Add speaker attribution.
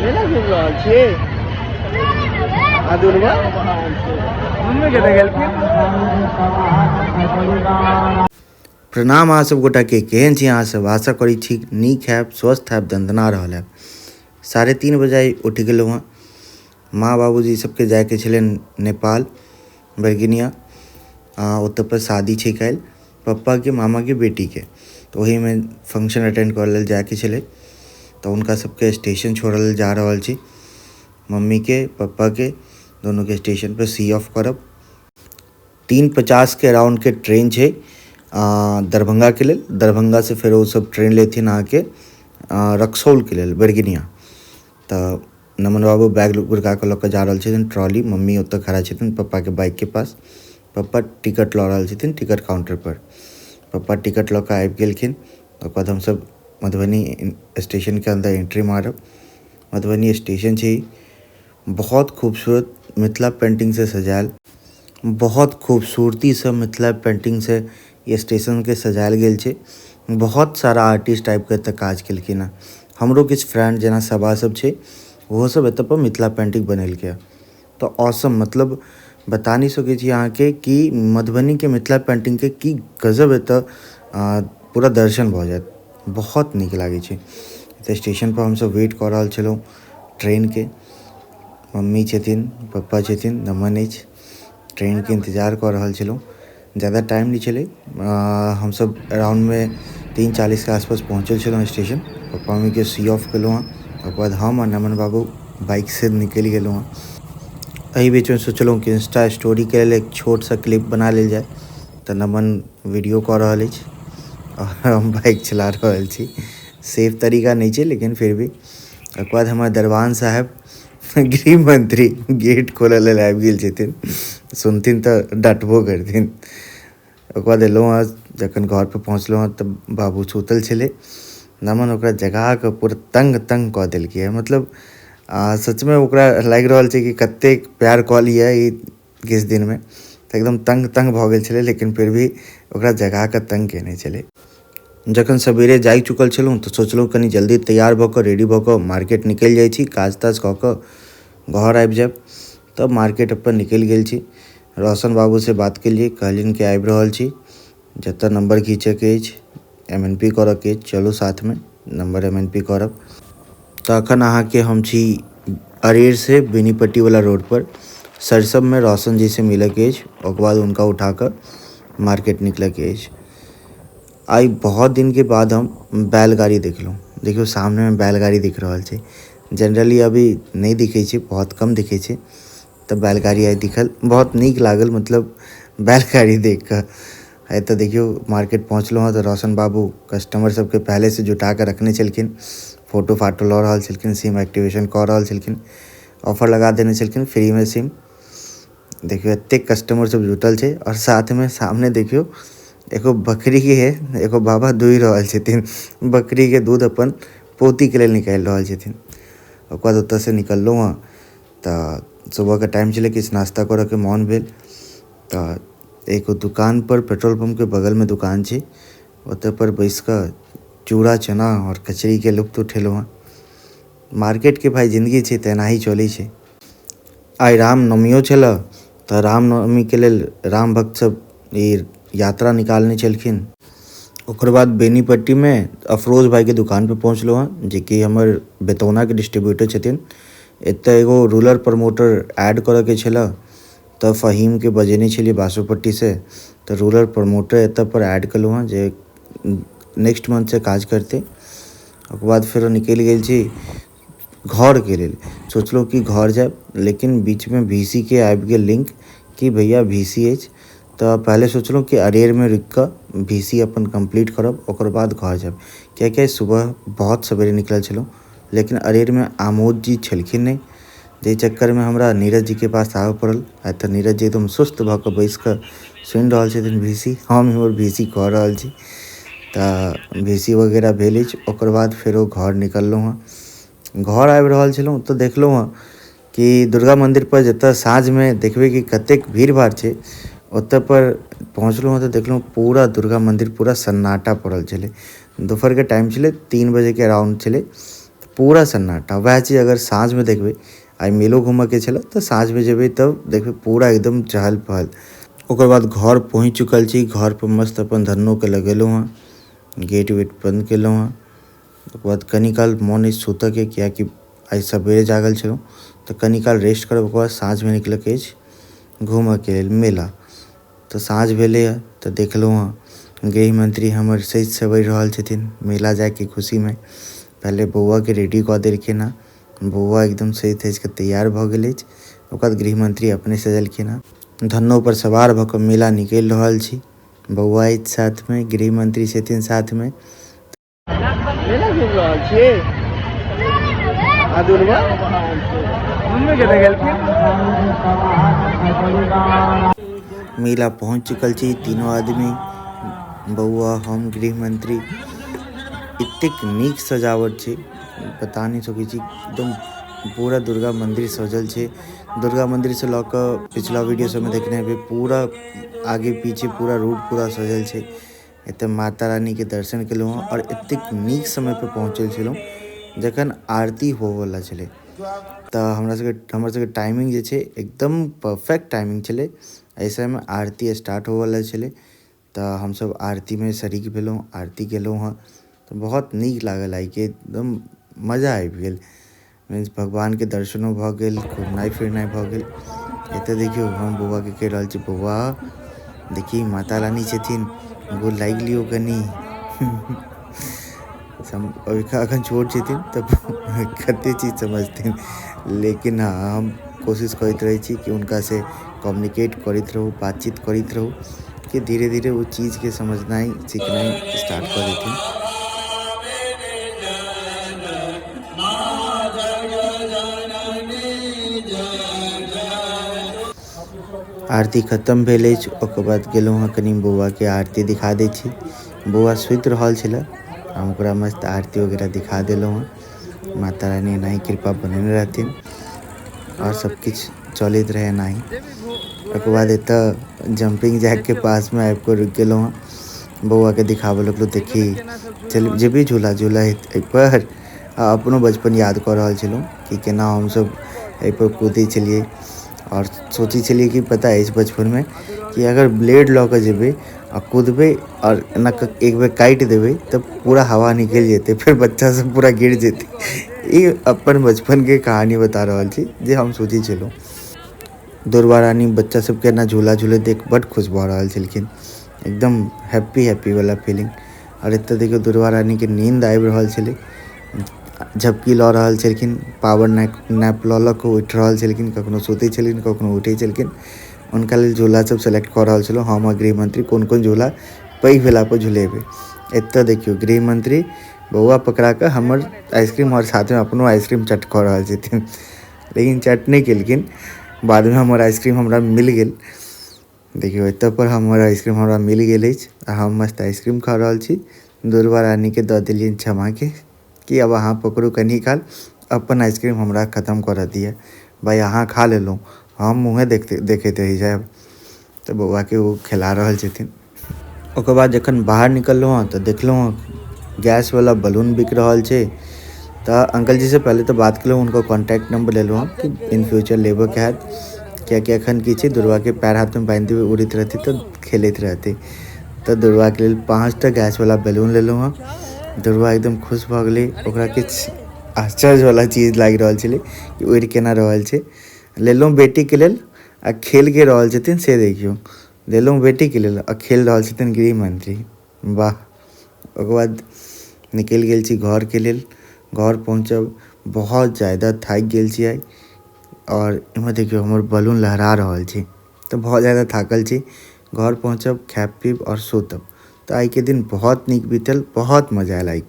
Speaker 1: मेला घुमि रहल छी आ दुर्गा
Speaker 2: मम्मी कतऽ गेलखिन?
Speaker 3: प्रणाम अहाँ सब गोटाके, केहन छी अहाँ सब? आशा करै छी नीक हैब, स्वस्थ हैब, दन्दना रहल हैब। 3:30 बजे आइ उठि गेलहुँ हँ। माँ बाबूजी सबके जाइके छलनि नेपाल बैरगनिया, आ ओतऽ पर शादी छै काल्हि पप्पाके मामाके बेटीके, तऽ ओहिमे फंक्शन अटेंड करै लेल जाइके छलै। तऽ हुनका सबके स्टेशन छोड़ै लेल जा रहल छी। मम्मीके पप्पाके दोनोके स्टेशन पर सी ऑफ करब। 3:50 के अराउंड के ट्रेन छै दरभंगा के लेल। दरभंगा से फेर ओ सब ट्रेन लेथिन अहाँके रक्सौल के लेल बैरगनिया। तऽ नमन बाबू बैग गुड़का कऽ लऽ कऽ जा रहल छथिन ट्रॉली। मम्मी ओतऽ खड़ा छथिन पप्पाके बाइक के पास। पप्पा टिकट लऽ रहल छथिन टिकट काउंटर पर। पप्पा टिकट लऽ कऽ आबि गेलखिन। ओकर बाद हमसब मधुबनी स्टेशन के अंदर एंट्री मारब। मधुबनी स्टेशन छै, बहुत खूबसूरत मिथिला पेंटिंग से सजायल, बहुत खूबसूरती से मिथिला पेंटिंग से ये स्टेशन के सजायल गेल छै। बहुत सारा आर्टिस्ट आबि कऽ एतऽ काज केलखिन हँ। हमरो किछु फ्रेंड जेना सबा सब छै, ओहो सब एतऽ पर मिथिला पेंटिंग बनेलकै हँ। तऽ ऑसम, मतलब बता नहि सकै छी अहाँके कि मधुबनीके मिथिला पेंटिंगके की गजब एतऽ पूरा दर्शन भऽ जायत। बहुत नीक लागै छै। एतऽ स्टेशन पर हमसब वेट कऽ रहल छलहुँ ट्रेनके। मम्मी छथिन, पप्पा छथिन, नमन अछि। ट्रेनके इंतजार कऽ रहल छलहुँ। ज़्यादा टाइम नहि छलै। हमसब अराउंडमे 3:40 के आसपास पहुँचल छलहुँ स्टेशन। पप्पा मम्मीके सी ऑफ केलहुँ हँ। ओकर बाद हम आ नमन बाबू बाइकसँ निकलि गेलहुँ हँ। एहि बीचमे सोचलहुँ कि इंस्टा स्टोरीके लेल एक छोट सा क्लिप बना लेल जाय। तऽ नमन वीडियो कऽ रहल अछि आओर हम बाइक चला रहल छी। सेफ तरीका नहि छै, लेकिन फिर भी। ओकर बाद हमर दरबान साहेब गृह मंत्री गेट खोलऽ लेल आबि गेल छथिन। सुनथिन तऽ डाँटबो करथिन। ओकर बाद एलहुँ हँ, जखन घरपर पहुँचलहुँ हँ तऽ बाबू सुतल छलै। नमन ओकरा जगा कऽ पूरा तंग तंग कऽ देलकै। मतलब सचमे ओकरा लागि रहल छै कि कतेक प्यार कऽ लिअ ई किछु दिनमे। तऽ एकदम तंग तंग भऽ गेल छलै, लेकिन फिर भी ओकरा जगा कऽ तंग केने छलै। जखन सवेरे जागि चुकल छलहुँ तऽ सोचलहुँ कनि जल्दी तैयार भऽ कऽ रेडी भऽ कऽ मार्केट निकलि जाइ छी, काज ताज कऽ कऽ घर आबि जायब। तब मार्केट अपन निकलि गेल छी। रोशन बाबूसँ बात केलियै, कहलियनि कि आबि रहल छी, जतऽ नम्बर घीचऽके अछि, MNP करऽके अछि, चलू साथमे नम्बर MNP करब। तऽ अखन अहाँके हम छी अरेर से बेनीपट्टी वाला रोड पर सरिसबमे रोशन जी से मिलऽके अछि। ओकर बाद हुनका उठा कऽ मार्केट निकलऽके अछि। आइ बहुत दिनके बाद हम बैलगाड़ी देखलहुँ। देखियौ सामनेमे बैलगाड़ी दिख रहल छै। जनरली अभी नहि दिखै छै, बहुत कम दिखै छै। तऽ बैलगाड़ी आइ दिखल, बहुत नीक लागल मतलब बैलगाड़ी देख कऽ। एतऽ देखियौ मार्केट पहुँचलहुँ हँ तऽ रोशन बाबू कस्टमर सबके पहलेसँ जुटा कऽ रखने छलखिन। फोटो फाटो लऽ रहल छलखिन, सिम एक्टिवेशन कऽ रहल छलखिन, ऑफर लगा देने छलखिन फ्रीमे सिम। देखियौ एतेक कस्टमर सब जुटल छै। आओर साथमे सामने देखियौ एगो बकरीके एगो बाबा दुहि रहल छथिन। बकरीके दूध अपन पोतीके लेल निकालि रहल छथिन। ओकर बाद ओतऽसँ निकललहुँ हँ तऽ सुबहके टाइम छलै, किछु नाश्ता करऽके मोन भेल। तऽ एगो दुकान पर पेट्रोल पंपके बगलमे दुकान छै, ओतऽ पर बैस कऽ चूड़ा चना आओर कचरीके लुत्फ उठेलहुँ हँ। मार्केटके भाई जिंदगी छै तऽ एनाही चलै छै। आइ रामनवमियो छलै, तऽ रामनवमीके लेल राम भक्त सब ई यात्रा निकालने छलखिन। ओकर बाद बेनीपट्टीमे अफरोज भाईके दुकान पर पहुँचलहुँ हँ, जेकि हमर बेतौनाके डिस्ट्रीब्यूटर छथिन। एतऽ एगो रूरल प्रमोटर ऐड करऽके छलै, तऽ फहीमके बजेने छलियै बासोपट्टीसँ। तऽ रूरल प्रमोटर एतऽ पर ऐड केलहुँ हँ, जे नेक्स्ट मंथसँ काज करतै। ओकर बाद फेरो निकलि गेल छी घरके लेल। सोचलहुँ कि घर जायब, लेकिन बीचमे VC के आबि गेल लिंक कि भैया VC अछि। तऽ पहले सोचलहुँ कि अरेरमे रुकि कऽ VC अपन कम्प्लीट करब, ओकर बाद घर जायब। कियाकि सुबह बहुत सवेरे निकलल छलहुँ, लेकिन अरेरमे आमोद जी छलखिन नहि, जाहि चक्करमे हमरा नीरज जीके पास आबऽ पड़ल। आ तऽ नीरज जी एकदम सुस्त भऽ कऽ बैस कऽ सुनि रहल छथिन VC, हम इम्हर VC कऽ रहल छी। तऽ VC वगैरह भेल अछि। ओकर बाद फेरो घर निकललहुँ हँ। घर आबि रहल छलहुँ तऽ देखलहुँ हँ कि दुर्गा मन्दिर पर जतऽ साँझमे देखबै कि कतेक भीड़ भाड़ छै, ओतऽ पर पहुँचलहुँ हँ तऽ देखलहुँ पूरा दुर्गा मन्दिर पूरा सन्नाटा पड़ल छलै। दोपहरके टाइम छलै, 3 बजेके अराउंड छलै। पूरा सन्नाटा। वएह चीज अगर साँझ में देखबै, आइ मेलो घूमऽ के छले तऽ साँझ में जेबै तब देखबै पूरा एकदम चहल पहल। ओकर बाद घर पहुँच चुकल छी। घर पर मस्त अपन धन्नो के लगेलहुँ हँ, गेट वेट बंद केलहुँ हँ। ओकर बाद कनी काल मोन अछि सुतऽ के, कियाकि आइ सवेरे जागल छलहुँ तऽ कनी काल रेस्ट करब। ओकर बाद साँझ में निकलऽ के अछि घूमऽ के लेल मेला। तऽ साँझ भेलै हँ तऽ देखलहुँ हँ गृह मंत्री हमर सजि सवरि रहल छथिन मेला जायके खुशीमे। पहिले बौआके रेडी कऽ देलखिन हँ, बौआ एकदम सजि धजि कऽ तैयार भऽ गेल अछि। ओकर बाद गृह मंत्री अपने सजलखिन हँ। धन्नो पर सवार भऽ कऽ मेला निकलि रहल छी। बौआ अछि साथमे, गृह मंत्री छथिन साथमे।
Speaker 1: मेला घूम रहल छी आ दुर्गा।
Speaker 2: मम्मी कतऽ गेलखिन?
Speaker 3: मेला पहुँच चुकल छी तीनों आदमी, बौआ, हम, गृह मंत्री। एतेक नीक सजावट छै, बता नहि सकै छी। एकदम पूरा दुर्गा मंदिर सजल छै। दुर्गा मंदिर से लऽ कऽ पिछला वीडियो सबमे देखने हेबै, पूरा आगे पीछे पूरा रोड पूरा सजल छै। एतऽ माता रानीके दर्शन केलहुँ हँ और एतेक नीक समय पर पहुँचल छलहुँ जखन आरती होवऽवला छलै। तऽ हमर सबके टाइमिंग जे छै एकदम परफेक्ट टाइमिंग छलै। एहि समयमे आरती स्टार्ट होवऽवला छलै तऽ हमसब आरतीमे शरीक भेलहुँ, आरती केलहुँ हँ। तऽ बहुत नीक लागल आइके, एकदम मजा आबि गेल। मीन्स भगवानके दर्शनो भऽ गेल, घुमनाइ फिरनाइ भऽ गेल। एतऽ देखियौ, हम बौआके कहि रहल छी, बौआ देखी, माता रानी छथिन, गोर लागि लियौ कनि। अखन छोट छथिन तऽ कते चीज समझथिन, लेकिन हँ, हम कोशिश करैत रहै छी कि हुनकासँ कम्युनिकेट करैत रहू, बातचीत करैत रहू, कि धीरे धीरे ओ चीजके समझनाइ सीखनाइ स्टार्ट कऽ देथिन। आरती खतम भेल अछि। ओकर बाद गेलहुँ हँ, कनि बौआके आरती दिखा दै छी। बौआ सुति रहल छलै, हम ओकरा मस्त आरती वगैरह दिखा देलहुँ हँ। माता रानी एनाही कृपा बनेने रहथिन आओर सब किछु चलैत रहै एनाही। ओकर बाद एतऽ जम्पिंग जैकके पासमे आबि कऽ रुकि गेलहुँ हँ। बौआके दिखाबऽ लगलहुँ, देखी, चल जेबही झूला झूला एहिपर। आ अपनो बचपन याद कऽ रहल छलहुँ कि केना हमसब एहिपर कूदै छलियै आओर सोचै छलियै कि पता अछि बचपनमे कि अगर ब्लेड लऽ कऽ जेबै आ कूदबै आओर एना कऽ एक बेर काटि देबै तऽ पूरा हवा निकलि जेतै, फेर बच्चा सब पूरा गिर जेतै। ई अपन बचपनके कहानी बता रहल छी जे हम सोचै छलहुँ। दुर्गा रानी बच्चा सबके एना झूला झूलैत देख बड्ड खुश भऽ रहल छलखिन, एकदम हैप्पी हैप्पी वाला फीलिंग। आओर एतऽ देखियौ, दुर्गा रानीके नींद आबि रहल छलै, झपकी लऽ रहल छलखिन। पावर नैप नैप लऽ लऽ कऽ उठि रहल छलखिन। कखनो सुतै छलखिन, कखनो उठै छलखिन। हुनका लेल झूला सब सेलेक्ट कऽ रहल छलहुँ हम आ गृहमंत्री, कोन कोन झूला पैघ भेला पर झुलेबै। एतऽ देखियौ, गृहमंत्री बौआ पकड़ा कऽ हमर आइसक्रीम आओर साथमे अपनो आइसक्रीम चट कऽ रहल छथिन, लेकिन चट नहि केलखिन। बादमे हमर आइसक्रीम हमरा मिल गेल। देखियौ, एतऽ पर हमर आइसक्रीम हमरा मिल गेल अछि आ हम मस्त आइसक्रीम खा रहल छी। दुर्गा रानीके दऽ देलियनि क्षमाके कि आब अहाँ पकड़ू कनी काल, अपन आइसक्रीम हमरा खतम करऽ दिअ। भाय, अहाँ खा लेलहुँ, हम मुँहे देखते देखैत रहि जायब। तऽ बौआके ओ खेला रहल छथिन। ओकर बाद जखन बाहर निकललहुँ हँ तऽ देखलहुँ हँ गैसवला बलून बिक रहल छै। तऽ अंकल जी से पहिले तऽ बात केलहुँ, हुनकर कॉन्टैक्ट नंबर लेलहुँ हँ कि इन फ्यूचर लेबऽके हैत, कियाकि एखन की छै, दुर्गाके पैर हाथमे बान्हि देबै, उड़ैत रहतै तऽ खेलैत रहतै। तऽ दुर्गाके लेल 5 टा गैसवला बैलून लेलहुँ हँ। दुर्गा एकदम खुश भऽ गेलै। ओकरा किछु आश्चर्यवला चीज लागि रहल छलै कि उड़ि केना रहल छै। लेलहुँ बेटीके लेल आ खेल के रहल छथिन से देखियौ। लेलहुँ बेटीके लेल आ खेल रहल छथिन गृहमंत्री, वाह! ओकर बाद निकलि गेल छी घरके लेल। घर पहुँचब, बहुत ज्यादा थाकि गेल छी आइ। आओर एम्हर देखियौ, हमर बलून लहरा रहल छै। तऽ बहुत ज्यादा थाकल छी। घर पहुँचब, खायब पीब आओर सुतब। तऽ आइके दिन बहुत नीक बीतल, बहुत मजा आयल आइ।